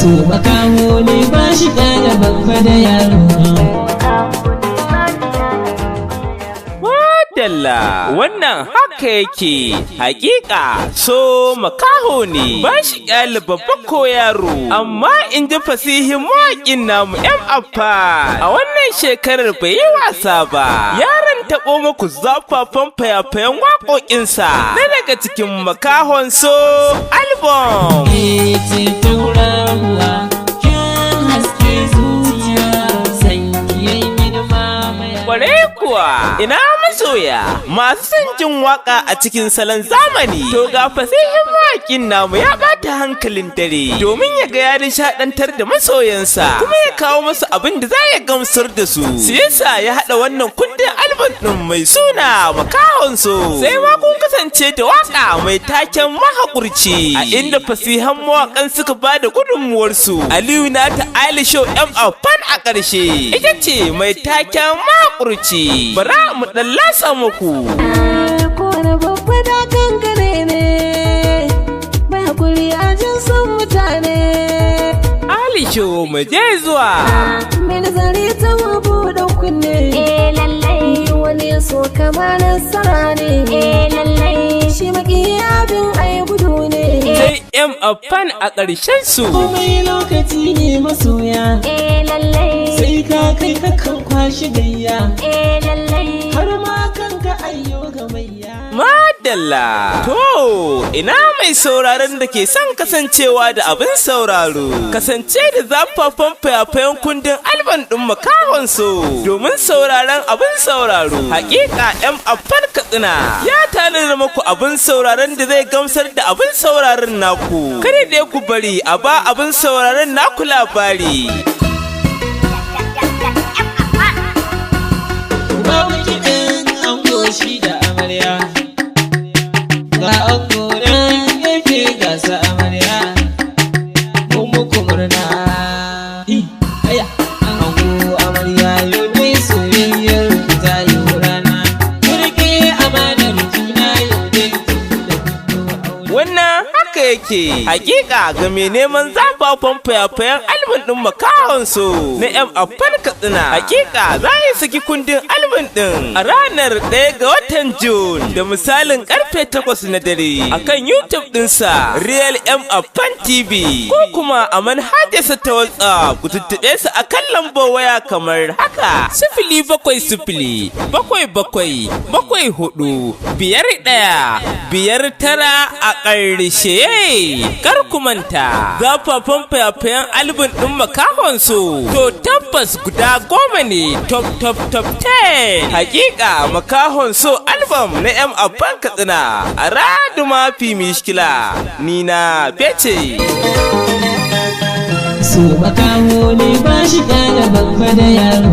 So makaho ne ba shi kyale babba da yaro. Madalla, wannan haka yake. Hakika so makaho ne ba shi kyale babba ko yaro, amma in ji fasihin mawaƙin namu M Affa, a wannan shekarar bai yi wasa ba. Yaron taɓo muku zafafan fayafayan waƙoƙinsa na daga cikin Makahon So album. Ke ce tauraruwa, kin haske zuciya, san ki yayi mini mamaya. Kware kuwa, ina masoya masu son jin waka a cikin salon zamani. To, ga fasihin mawaƙin namu ya ɓata hankalin dare domin ya ga ya nishaɗantar da masoyansa, kuma ya kawo musu abin da za ya gamsar da su. Siyasa ya haɗa wannan kundin album ɗin mai suna Makahon So. Sai ma kun kasance da waka mai taken Mahaƙurci, a inda fasihan mawaƙan suka ba da gudunmuwarsu. Aliyu Nata Ali Show M Afan a ƙarshe. Ita ce mai taken Mahaƙurci. Bara mu ɗan lasa muku. Kowane babba da kankane ne, mai hakuri a jinsin mutane. Ali Show, mu je zuwa. Mai nazari ta mabuɗin kunne. Eh lallai. Wani ya so kama nasara ne. Eh lallai. Shi maki abin ai gudu ne. Sai M Afan a ƙarshen su. Komai lokaci ne, masoya. Eh lallai. Sai ka kai kakan kwashi gayya. Eh lallai. Har ma kanka ayyo gamayya. Madalla! To, ina mai sauraron da ke son kasancewa da abin sauraro. Kasance da zafafan fayafayen kundin album ɗin Makahon So domin sauraron abin sauraro. Hakika M Affan Katsina ya tanada muku abin sauraron da zai gamsar da abin sauraron naku. Kada dai ku bari a ba abin sauraron naku labari. Babu kiɗin ango shi da amarya. Ga ango nan gefe, ga sa amarya. Mun muku murna. Aya, ango, amarya, yau dai soyayyar ku ta yi rana. Ku riƙe amanar juna yau dai tun da kun yi aure. Wannan haka yake. Hakika ga mai neman zafafan fayafayan album ɗin Makahon So na M Affan Katsina. Hakika za yi saki kundin album ɗin a ranar 1 ga watan June da misalin karfe 8 na dare akan YouTube ɗinsa, Real M Affan TV, ko kuma a manhajarsa ta WhatsApp. Ku tuntuɓe su a kan lambar waya kamar haka: 07077745159 a ƙarshe. Kar ku manta, zafafan fayafayan album ɗin Makahon So to tabbas guda 10 ne, top top top 10. Hakika Makahon So album na M Affan Katsina a radu mafi mishkila ni na bece. So makaho ne ba shi kyale babba da yaro.